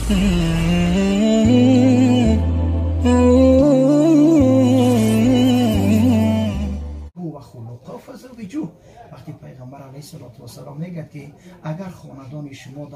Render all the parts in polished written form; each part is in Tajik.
و خلقا فزوجوه. وقتی پیغمبر علیه الصلاة والسلام میگه که اگر خاندان شما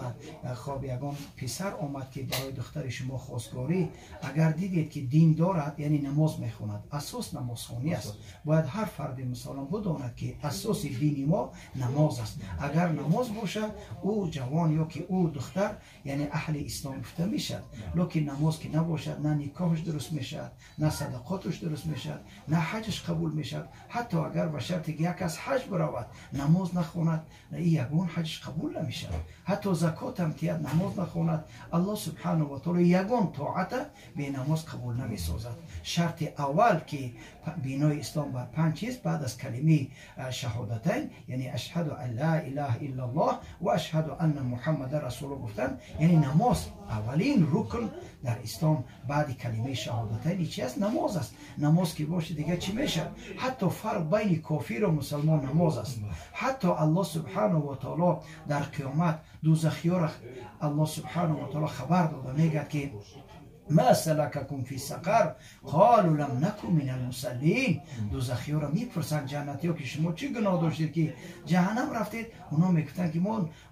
در خواب یگان پسر آمد که برای دختر شما خواستگاری، اگر دیدید که دین دارد، یعنی نماز میخواند، اساس نمازخوانی است. باید هر فرد مسلمان بداند که اساس دین ما نماز است. اگر نماز باشد او جوان یا که او دختر یعنی اهل اسلام گفته میشد. لکن نماز که نباشد، نه نکاحش درست میشد، نه صدقاتش درست میشد، نه حجش قبول میشد. حتی اگر به شرط که یک از حج برود نماز نخواند، این یگان حجش قبول نمیشد. حتی زکات هم تید نماز نخواند، الله سبحانه و تعالی یگان طاعت به نماز قبول نمیسازد. شرط اول که بینای اسلام بر پنج چیز بعد از کلمه شهادتین، یعنی اشهد ان لا اله الا الله و اشهد ان محمد رسول الله گفتن، یعنی نماز اولین رکن در اسلام بعد کلمه شهادتین چی است؟ نماز است. نماز که باشه دیگه چی میشه؟ حتی فرق بین کافر و مسلمان نماز است. حتی الله سبحانه و تعالی در قیامت دوزخیار الله سبحانه و تعالی خبر داده، میگه که ما سلککم فی سقر قالوا لم نکن من المصلین. دوزخی‌ها را میپرسند جنتی‌ها که شما چه گناه داشتید که جهنم رفتید؟ اونا میگفتند که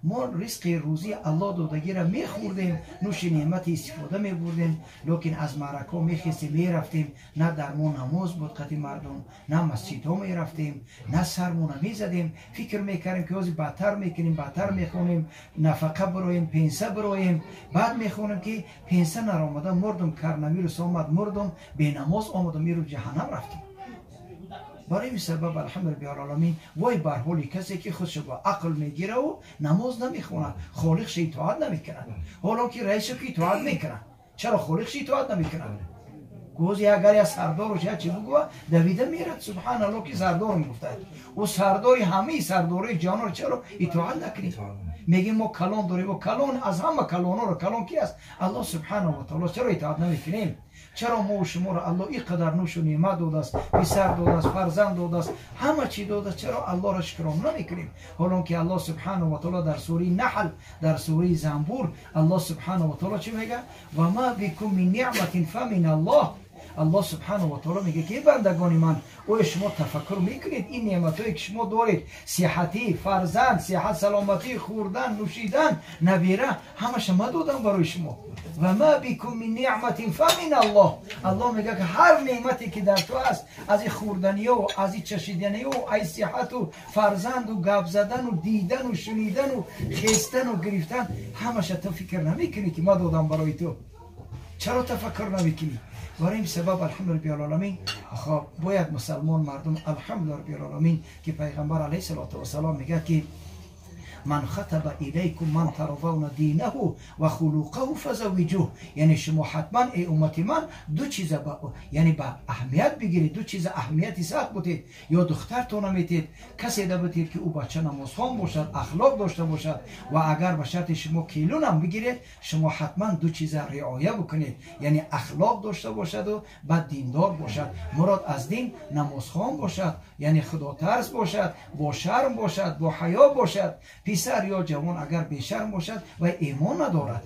ما رزق روزی الله دادگی را میخوردیم، نوش نعمت استفاده میبردیم، لکن از معرکه میخستیم میرفتیم، نه در ما نماز بود قطع مردم، نه مسجدها میرفتیم، نه سرمون میزدیم، فکر میکردیم که از بدتر میکنیم، بدتر میخونیم، نفقه برویم، پنسه برویم، بعد میخونیم که پنسه نرآمده مردم، کرنویروس آمد مردم، به نماز آمد و میرو جهنم رفتیم. برای این سبب الحمدلله العالمین وای بر حال کسی که خودش با عقل میگیره و نماز نمیخونه، خالقش اطاعت نمیکنه، حالا که رئیسش که اطاعت میکنه، چرا خالقش اطاعت نمیکنه؟ گوزی اگر یا سردارش یا چی بگو دویده میرد. سبحان الله که سردارم گفته، او سرداری همه سرداری جانور چرا اطاعت نکنی؟ میگیم ما کلان داریم و کلان از همه کلان ها رو کلان کی است؟ الله سبحانه و تعالی. چرا اطاعت نمیکنیم؟ چرا ما و شما رو الله اینقدر نوش و نعمت داده است، پسر داده است، فرزند داده است، همه چی داده است، چرا الله را شکرانه نمیکنیم؟ حالا که الله سبحانه و تعالی در سوره نحل، در سوره زنبور، الله سبحانه و تعالی چی میگه؟ و ما بكم من نعمت فمن الله. الله سبحانه و تعالی میگه که بندگان من، او شما تفکر میکنید این نعمتایی که شما دارید، صحتی، فرزند، صحت، سلامتی، خوردن، نوشیدن، نبیره، همش ما دادم برای شما. و ما بكم من نعمت فمن الله. الله میگه که هر نعمتی که در تو است، از این خوردنی و از این چشیدنی و از صحت و فرزند و گپ زدن و دیدن و شنیدن و خستن و گرفتن، همش تو فکر نمیکنی که ما دادم برای تو. چرا تفکر نمیکنی؟ برای این سبب الحمدلله العالمین خب باید مسلمان مردم الحمدلله العالمین که پیغمبر علیه الصلاة والسلام میگه که من خطب الیکم من ترضون دینه و خلقه فزوجوه. یعنی شما حتما ای امت من دو چیز یعنی با اهمیت بگیرید، دو چیز اهمیتی سخت بودید، یا دخترتون میتید کسی ده بتید که او بچه نمازخوان باشد، اخلاق داشته باشد، و اگر به شرط شما کیلون هم بگیرید، شما حتما دو چیز رعایت بکنید، یعنی اخلاق داشته باشد و بعد دیندار باشد. مراد از دین نمازخوان باشد، یعنی خدا ترس باشد، با شرم باشد، با حیا باشد. پسر یا جوان اگر بیشرم باشد و ایمان ندارد،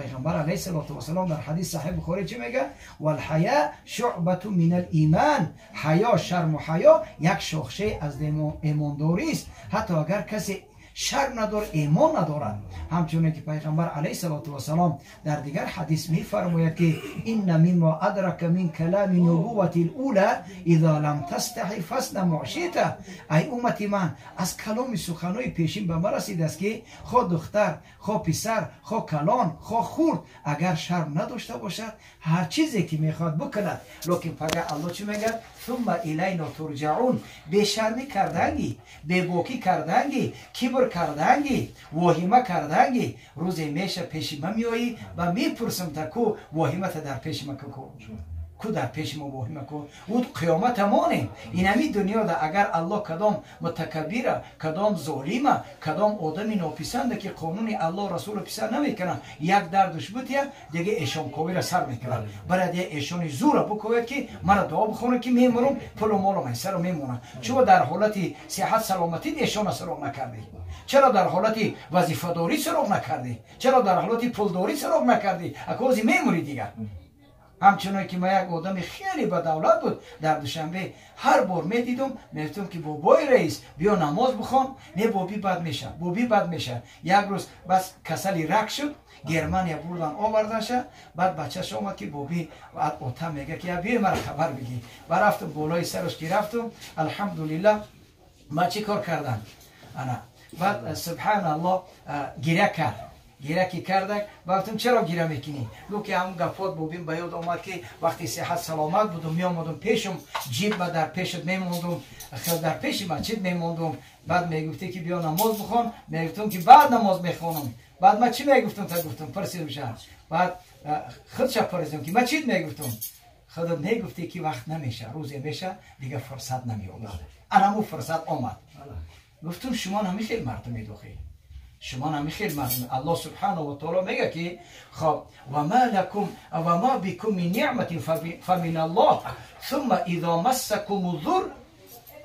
پیغمبر علیه الصلاة والسلام در حدیث صحیح بخاری چی میگه؟ والحیا شعبة من الایمان. حیا، شرم و حیا یک شاخشه از ایمانداری است. حتی اگر کسی شرم نداره، ایمان ندارد. همچنین که پیغمبر علیه الصلاة والسلام در دیگر حدیث میفرماید که ان مما ادرک من کلام نبوة الاولى اذا لم تستحی فاصنع ما شئت. ای امت من، از کلام سخنای پیشین به ما رسیده است که خو دختر، خو پسر، خو کلان، خو خورد، اگر شرم نداشته باشد هر چیزی که میخواد بکند. لکن فقط الله چی میگه؟ ثم الینا ترجعون. بی‌شرمی کردنگی، بی‌باکی کردنگی، کبر کردنگی، واهمه کردنگی، روزی میشه پیش من میایی و میپرسم تا کو واهمه در پیش من کو. ку дар пеши мо воҳима ку уд қиёмата монем. Инами дунёда агар Аллоҳ кадом мутакаббира, кадом золима, кадом одами нописанда ки қонуни Аллоҳ расулро писанд намекунад, як дардуш бутия, дига эшонковиро сар мекунад. Барад я эшони зура букӯяд ки мара дуо бихонад ки мемурум, пулу молу майсаро мемонад. Чуво дар ҳолати сиҳат саломатӣ эшона суроғ накардӣ? Чаро дар ҳолати вазифадорӣ суроғ накардӣ? Чаро дар ҳолати пулдорӣ суроғ накардӣ? Акози мемурӣ дигар. Ҳамчунон ки ма як одами хеле ба давлат буд дар Душанбе, ҳар бор медидум, мегуфтум ки бобои раис биё намоз бихон. Не, боби бад меша, боби бад меша. Як рӯз бас касали рак шуд, Германия бурдан овардаша. Баъд бачаш омад ки боби отам мега ки биё мара хабар бигӣ. Ба рафтум болои сараш ки рафтум, алҳамдулиллаҳ, ма чӣ кор кардам? Ана баъд субҳаналлоҳ гиря кард. Гиря ки кардак, гуфтам чаро гиря мекунӣ? Гуфт ки ҳамун гапот бобим ба ёд омад ки вақти сиҳат саломат будум, меомадум пешум, ҷиб ба дар пешат мемондум, дар пеши масҷид мемондум. Баъд мегуфтӣ ки биё намоз бихон, мегуфтум ки баъд намоз мехонам. Баъд ма чӣ мегуфтум? Та гуфтум, пурсидумша. Баъд худша пурсидум ки ма чӣ мегуфтум? Худат мегуфтӣ ки вақт намеша, рӯзе меша, дига фурсат намеёбад. Анаму фурсат омад. Гуфтум шумо намихел мардуми дохил, шумо намихел мардум. Аллоҳ субҳанаҳу ва таоло мега ки хоб ва ма лакум ва ма бикум мин ниъматин фамин Аллоҳ сумма изо массакум зур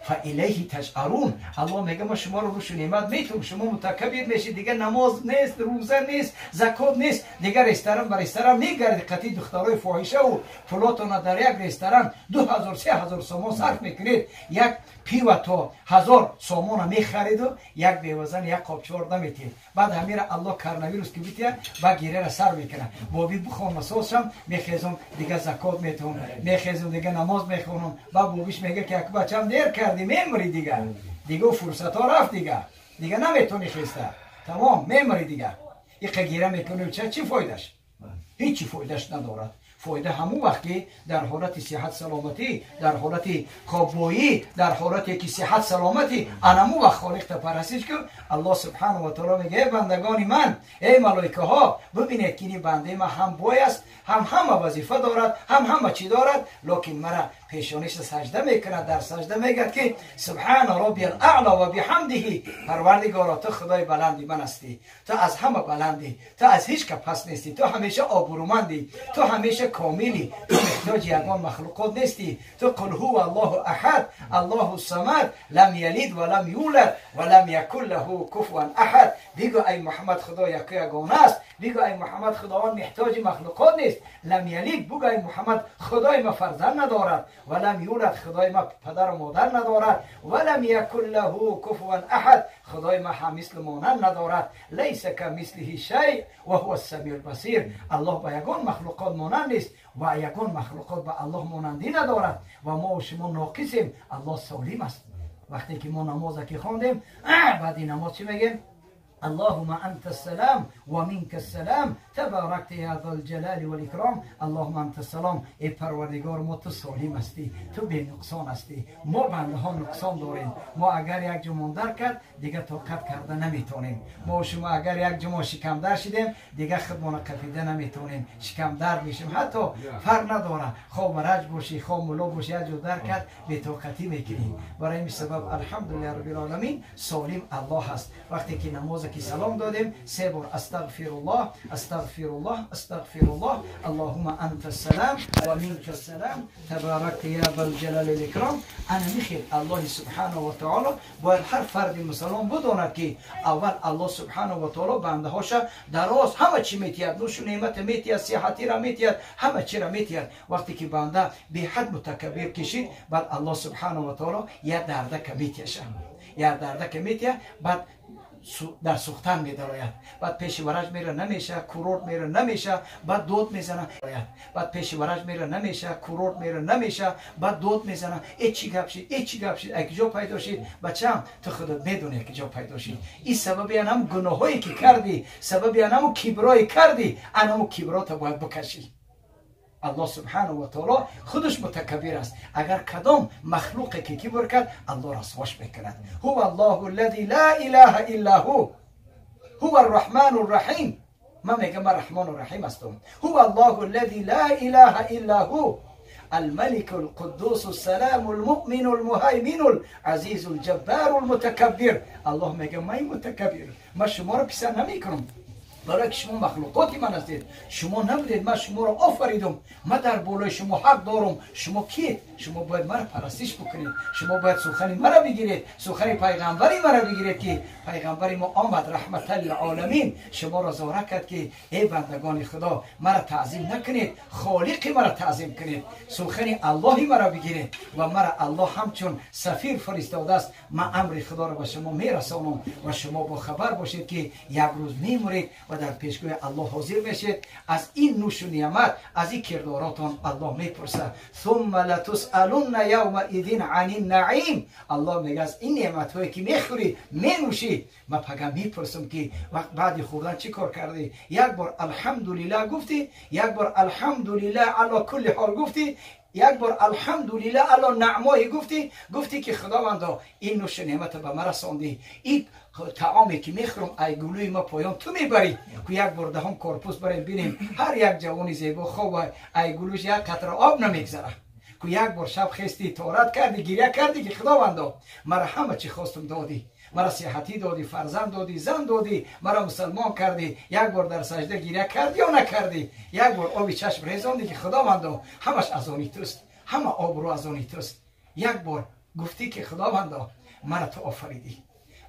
фа илайҳи таҷъарун. Аллоҳ мега ма шуморо рӯшу неъмат метум, шумо мутакаббир мешед, дига намоз нест, рӯза нест, закот нест, дига ресторан ба ресторан мегардед қатъи духтарои фоҳишаву пулотона дар як ресторан 2000 3000 сомон сарф мекунед, як пива то 1000 сомона мехариду як бевазан як қопчор наметиҳед. Баъд ҳамира Аллоҳ коронавирус ки бития, баъд гиряра сар мекунад. Боби бихон масосшам, мехезум, дига закот метавам, мехезум, дига намоз мехонам. Баъд бобиш мега ки як бачам дер кардӣ, мемурӣ дигар. Дига фурсатҳо рафт, дигар. Дига наметавонӣ хеста. Тамом, мемурӣ дигар. Иқа гиря мекунӣ, чӣ фоидаш? Ҳеҷ фоидаш надорад. Фоида ҳамун вақт ки дар ҳолати сиҳат саломатӣ, дар ҳолати хоббоӣ, дар ҳолате ки сиҳат саломатӣ, анамун вақт холиқта парастиш кун. Аллоҳ субҳанаҳу ва таоло мега эй бандагони ман, эй малоикаҳо, бибинед ки ин бандаи ман ҳам бой аст, ҳам ҳама вазифа дорад, ҳам ҳама чӣ дорад, лекин мара пешониша сажда мекунад, дар сажда мегӯяд ки субҳана роббиял аъло ва биҳамдиҳи. Парвардигоро, ту худои баланди ман ҳастӣ, ту аз ҳама баландӣ, ту аз ҳеҷ ка пас нестӣ, ту ҳамеша обрӯмандӣ, ту ҳамеша комилӣ, ту муҳтоҷи ягон махлуқот нестӣ, ту қул ҳува аллоҳу аҳад, аллоҳу самад, лам ялид ва лам юлад ва лам якун лаҳу куфуван аҳад. Бигӯ ай Муҳаммад, худо яку ягона аст. Бигӯ ай Муҳаммад, худованд муҳтоҷи махлуқот нест. Лам ялид, бигӯ ай Муҳаммад, худои ма фарзанд надорад, ва лам юлад, худои ма падару модар надорад, ва лам якун лаҳу куфуван аҳад, худои ма ҳамислу монанд надорад. Лайса камислиҳи шай ва ҳува ссамиул басир. Аллоҳ ба ягон махлуқот монанд нест ва ягон махлуқот ба Аллоҳ монандӣ надорад ва мо шумо ноқисем, Аллоҳ солим аст. Вақте ки мо намоза ки хондем, баъди намоз чӣ мегем? اللهم أنت السلام ومنك السلام تباركت يا ذا الجلال والإكرام. اللهم أنت السلام، ای پروردگار ما تو سالم هستی، تو بی نقصان هستی، ما بنده ها نقصان داریم، ما اگر یک جمان در کرد دیگه طاقت کرده نمیتونیم، ما شما اگر یک جمان شکم در شدیم دیگه خودمان قپیده نمیتونیم، شکم در میشیم، حتی فرق نداره خواه مرج باشی خواه ملا باشی، یک جو در کرد بی طاقتی میکنیم. برای این سبب الحمدلله رب العالمین سالم الله هست. وقتی که نماز که سلام دادیم سه بار استغفرالله استغفرالله استغفرالله اللهم انت السلام و منك السلام تبارک یا ذا الجلال والاکرام. انا میخیر الله سبحانه و تعالی باید هر فرد مسلمان بداند که اول الله سبحانه و تعالی بنده هاش دراز همه چی میتید، نوش نعمت میتید، صحتی را میتید، همه چی را میتید. وقتی که بنده به حد متکبر کشید، بعد الله سبحانه و تعالی یه درده که میتیشه، یه درده که میتید، بعد در سوختن میدراید، بعد پیش ورج میره نمیشه، کورورت میره نمیشه، بعد دود میزنه، بعد پیش ورج میره نمیشه، کورورت میره نمیشه، بعد دود میزنه، ای چی گپ شد، ای چی گپ شد، ای کجا پیدا شد؟ بچم تو خودت میدونی کجا پیدا شد. این سبب انم گناهایی که کردی، سبب انم کبرای کردی، انم کبرات باید بکشی. الله سبحانه و تعالی خودش متکبر است. اگر کدام مخلوقی که کبر کرد، الله رسواش میکند. هو الله الذی لا اله الا هو، هو الرحمن الرحیم. من میگم من رحمان الرحیم هستم. هو الله الذی لا اله الا هو، الملك القدوس السلام المؤمن المهيمن العزيز الجبار المتكبر. الله میگه من متکبر، من شما رو پسند نمیکنم، برای که شما مخلوقاتی من هستید، شما نبودید، من شما رو آفریدم، من در بالای شما حق دارم، شما کیید؟ شما باید مرا پرستش بکنید، شما باید سخن مرا بگیرید، سخن پیغمبری مرا بگیرید که پیغمبر ما آمد رحمت للعالمین، شما را زاره کرد که ای بندگان خدا مرا تعظیم نکنید، خالق مرا تعظیم کنید، سخن الله مرا بگیرید و مرا الله همچون سفیر فرستاده است، من امر خدا را به شما میرسانم و شما با خبر باشید که یک روز میمورید و در پیشگاه الله حاضر میشید. از این نوش و نعمت، از این کرداراتان الله میپرسه. ثم لتسألن یومئذ عن النعیم. الله میگه از این نعمت هایی که میخوری مینوشی، من پگه میپرسم که وقت بعد خوردن چی کار کردی؟ یک بار الحمدلله گفتی، یک بار الحمدلله علی کل حال گفتی، یک بار الحمدلله علی نعمایی گفتی، گفتی که خداوندا این نوش نعمت به من رساندی، این طعامی که میخورم ای گلوی ما پایان تو میبری، که یک بار دهم کارپوس بریم بینیم هر یک جوانی زیبا خوب ای گلوش یک قطره آب نمیگذره، که یک بار شب خستی تارت کردی، گریه کردی که خداوندا مرا همه چی خواستم دادی، مرا صحتی دادی، فرزند دادی، زن دادی، مرا مسلمان کردی، یک بار در سجده گریه کردی یا نکردی، یک بار آب چشم ریزاندی که خداوندا همش از آنی توست، همه آبرو از آنی توست، یک بار گفتی که خداوندا مرا تو آفریدی.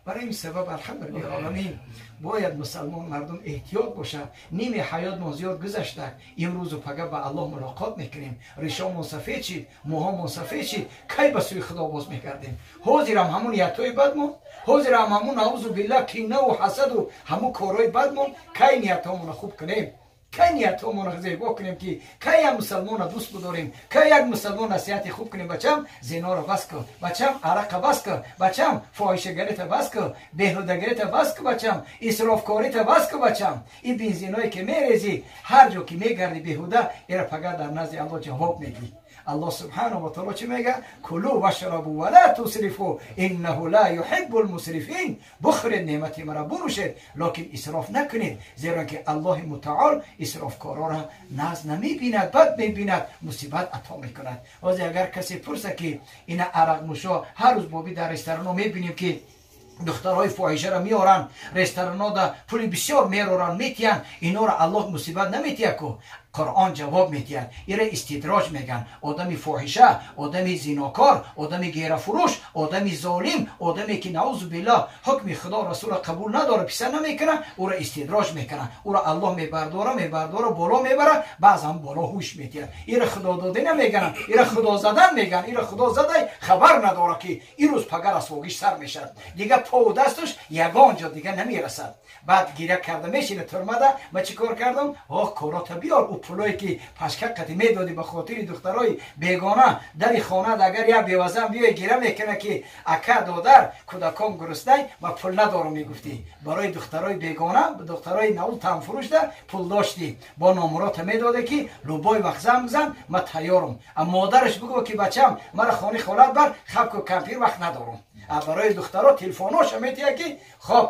برای این سبب الحمدلله العالمین باید مسلمان مردم احتیاط باشه. نیمه حیات ما زیاد گذشته، امروز و پگه به الله ملاقات میکنیم، ریشامون سفید شد، موهامون سفید شد، کی به سوی خدا باز میکردیم؟ حاضرم همون نیت‌های بدمون، حاضرم همون نعوذ بالله کینه و حسد و همون کارهای بدمون، کی نیتامون خوب کنیم، کی نیتامون رو زیبا کنیم که کی یک مسلمان رو دوست بداریم، کی یک مسلمان نصیحت خوب کنیم. بچم زنا رو بس کن، بچم عرق بس کن، بچم فاحشه‌گری تا بس کن، بیهوده‌گری تا بس کن، بچم اسرافکاری تا بس کن، بچم این بنزینایی که میریزی هر جا که میگردی بیهوده، ایرا پگه در نزد الله جواب میدی. الله سبحانه و تعالی چی میگه؟ کلوا واشربوا ولا تسرفوا انه لا يحب المسرفین. بخورید نعمت مرا بنوشید، لکن اسراف نکنید، زیرا که الله متعال اسرافکارا را نزد نمیبیند، بد میبیند، مصیبت عطا میکند. باز اگر کسی پرسه که این عرق نوشا هر روز بابی در رستوران میبینیم که دخترهای فاحشه را میارن، رستوران دا پول بسیار میرورن میتین، اینا را الله مصیبت نمیتیه کو قرآن جواب میدید. ایره استدراج میگن. آدم فاحشه، آدم زیناکار، آدم گیره فروش، آدم ظالم، آدمی که نعوذ بالله حکم خدا رسول قبول نداره، پسند نمیکنه، او را استدراج میکنه، او را الله میبرداره میبرداره بالا میبره، بعض هم بالا هوش میدید. ایره خدا داده نمیگن، ایره خدا زدن میگن. ایره خدا زده خبر نداره که این روز پگر اسواگیش سر میشد، دیگه پا و دستش یگان جا دیگه نمیرسد. بعد گیره کرده میشینه ترمده، من چیکار کردم؟ آه کارات بیار، او پولایی که پشکک قطی میدادی به خاطر دخترای بیگانه در خانه، اگر یک بیوزن بیای گیره میکنه که اکا دادر کودکان گرسنه و پول ندارم میگفتی. برای دخترای بیگانه، دخترای نو تن فروش ده پول داشتی، با نامرات میداده که لوبای وقت زن بزن من تیارم. اما مادرش بگو که بچم مرا خانه خالت بر خب که کمپیر وقت ندارم. برای دخترها تلفن‌هاش میتیه که خب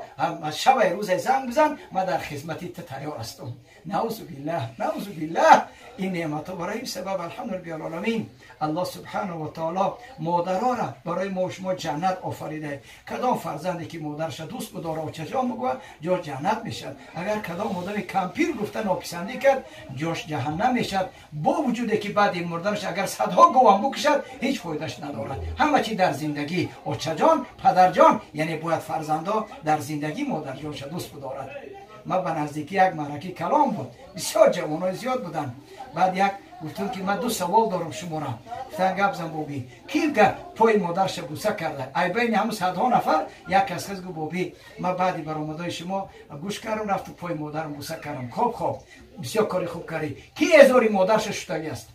شب روز زنگ بزن من در خدمت تو تیار هستم. نعوذ بالله، نعوذ بالله. این نعمت ها برای این سبب الحمدلله العالمین الله سبحانه و تعالی مادرها را برای ما و شما جنت آفریده. کدام فرزندی که مادرش دوست بداره و چشام بگوه جاش جنت میشد. اگر کدام آدم کمپیر گفته ناپسندی کرد جاش جهنم میشد. با وجودی که بعد مردنش اگر صدها گواه بکشد هیچ فایدهش ندارد. همه چی در زندگی آچه جان، پدر جان، یعنی باید فرزندا در زندگی مادر جانش دوست بدارد. ما به نزدیکی یک معرکه کلام بود، بسیار جوانای زیاد بودن. بعد یک گفتم که من دو سوال دارم شما را. گفتن گپ زن بابی، کی که پای مادرش بوسه کرده؟ ای بین همون صدها نفر یک کس گفت بابی من بعدی برآمدای شما گوش کردم رفت پای مادرم بوسه کردم. خب خب بسیار کاری خوب کردی. کی ازاری مادرش شدگی است؟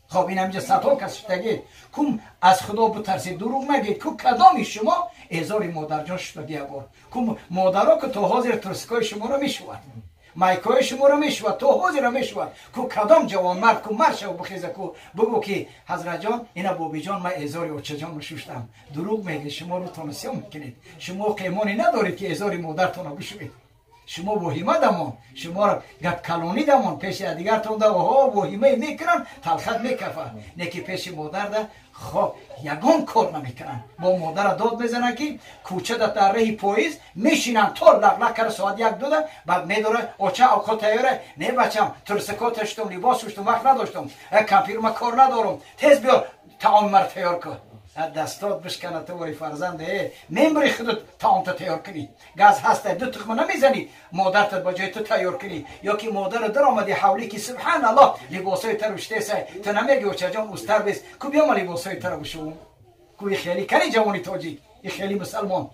خب این همینجا صدها کس شدگی. کم از خدا بترسید، دروغ نگید. کو کدامی شما ازاری مادر جان شدگی بار؟ کم مادرها که تا حاضر ترسکای شما را میشود، مایکای شما را میشود، تا حاضر میشود. کو کدام جوان مرد کو مرد شو بخیزه کو بگو که حضرت جان اینا بابی جان من ازاری اوچه جان رو شوشتم. دروغ میگید، شما رو تانسیه میکنید. شما قیمانی ندارید که ازاری مادرتون رو بشوید. Шумо воҳима дамон, шуморо гап калонӣ дамон, пеши дигартон да оҳо воҳимае мекунанд, талхат мекафад. Не ки пеши модар да хоб ягон кор намекунанд. Бо модара дод мезананд, ки кӯчада дар раҳи поиз мешинанд то лақлақ кара соат 1-2, баъд медора: оча, авқот тайёра? Не, бачам, трусикота шуштум, либос шуштум, вақт надоштум, кампир ма кор надорум, тез биё, таоми маро тайёр кун. Дастот бишкана ту вори фарзанд, мембари худут таомта тайёр кунӣ, газ ҳаста, ду тухма намезанӣ, модарта ба ҷои ту тайёр кунӣ. Ё ки модару даромади ҳавлӣ, ки субҳаналлоҳ, либосҳои тару шутеса, ту намеги: очаҷон, устар бес ку, биёма либосҳои таро бишӯм ку. И хеле кани ҷавони тоҷик, и хеле мусалмон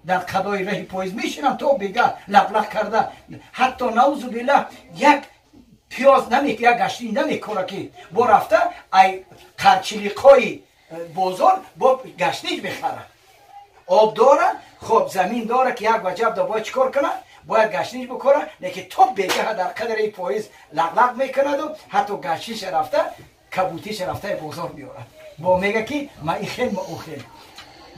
дар қадои раҳи поиз мешинам то бега лақлақ карда, ҳатто наузу биллаҳ як пиёз намек, як гаштин намекора, ки бо рафта ай қарчилиқои бозор бо гаштнич мехарад. Об дора, хоб, замин дора, ки як ваҷаб да бояд чӣ кор кунад? Бояд гаштнич бикора. Лекин то бегаҳа дар қадри поиз лақлақ мекунаду ҳатто гаштниша рафта, кабутиша рафта бозор меорад, бо мега ки ма и хел, ма ӯ хел.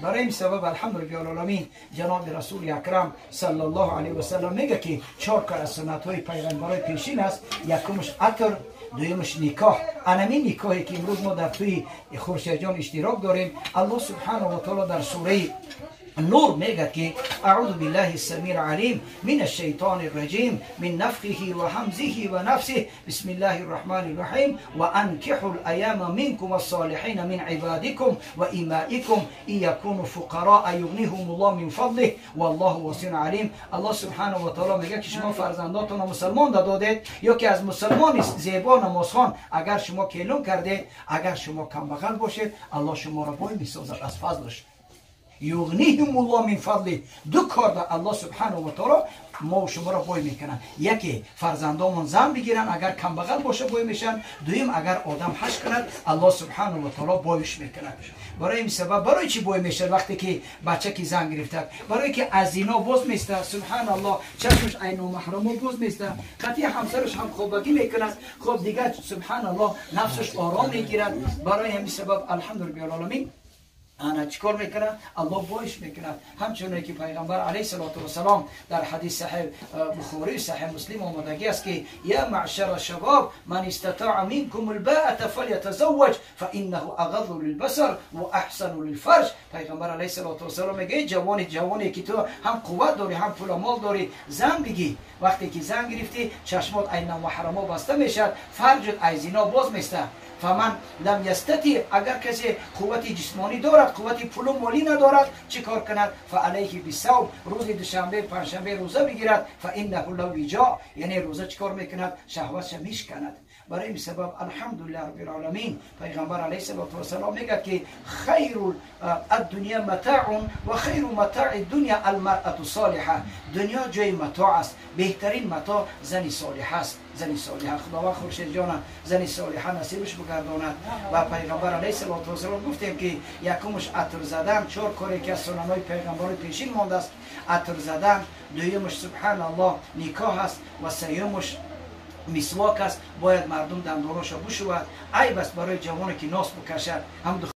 Барои ин сабаб, алҳамдулиллаҳи, ҷаноби расули акрам саллаллоҳу алайҳи васаллам мега, ки чор кор аз суннатҳои пайғамбарои пешин аст: якумаш атр, дуюмаш никоҳ. Анамин никоҳе ки имрӯз мо дар тӯи Хуршедҷон иштирок дорем, Аллоҳ субҳанаҳу ва таоло дар сураи Нур мегӯяд ки: أعوذ بالله السميع العليم من الشيطان الرجيم من نفخه وهمزه ونفثه بسم الله الرحمن الرحيم وأنكحوا الأيامى منكم والصالحين من عبادكم وإمائكم إن يكونوا فقراء يغنهم الله من فضله والله واسع عليم. الله سبحانه وتعالى میگه که شما فرزنداتون مسلمان دادید یا که از مسلمان زیبا نمازخوان اگر شما کلون کردید، اگر شما کمبغل باشید، الله شما را بای میسازد از فضلش. یغنیهم الله من فضله. دو کار در الله سبحانه و تعالی ما و شما را بای میکنن: یکی فرزندامون زن بگیرن، اگر کمبغل باشه بای میشن. دویم اگر آدم حج کند، الله سبحانه و تعالی بایش میکند. برای این سبب، برای چی بای میشه وقتی که بچه کی زن گرفته؟ برای که از اینا باز میسته، سبحان الله، چشمش عین و محرم باز میسته، قطعی همسرش هم خوابگی میکند، خب دیگه سبحان الله نفسش آرام میگیرد. برای همین سبب الحمدلله العالمین انا چیکار میکنه؟ الله بایش میکنه. همچنین که پیغمبر علیه الصلاة والسلام در حدیث صحیح بخاری، صحیح مسلم آمدگی است که یا معشر الشباب من استطاع منكم الباءة فليتزوج فانه اغض للبصر واحسن للفرج. پیغمبر علیه الصلاة والسلام میگه جوانی، جوانی که تو هم قوت داری هم پول و مال داری، زن بگی. وقتی که زن گرفتی، چشمات عین محرما بسته میشد، فرجت از زنا باز میسته. فمن لم یستطیع، اگر کسی قوت جسمانی دارد، قوت پول و مالی ندارد، چه کار کند؟ فعلیه بالصوم، روز دوشنبه پنجشنبه روزه بگیرد. فانه له وجاء، یعنی روزه چیکار میکند؟ شهوتش میشکند. برای این سبب الحمدلله رب العالمین پیغمبر علیه الصلاة والسلام میگه که خیر الدنیا متاع و خیر متاع الدنیا المرأة الصالحه. دنیا جای متاع است، بهترین متاع زن صالحه است. زن صالحه، خداوند خورشید جان زن صالحه نصیبش بگرداند. و پیغمبر علیه الصلاة والسلام گفتیم که یکمش عطر زدن، چهار کاری که از سنن‌های پیغمبر پیشین مانده است: عطر زدن، دویمش سبحان الله نکاح است و سیومش مسواک است. باید مردم دنداناشو بشود. عیب است برای جوانی که ناس بکشد، هم دختر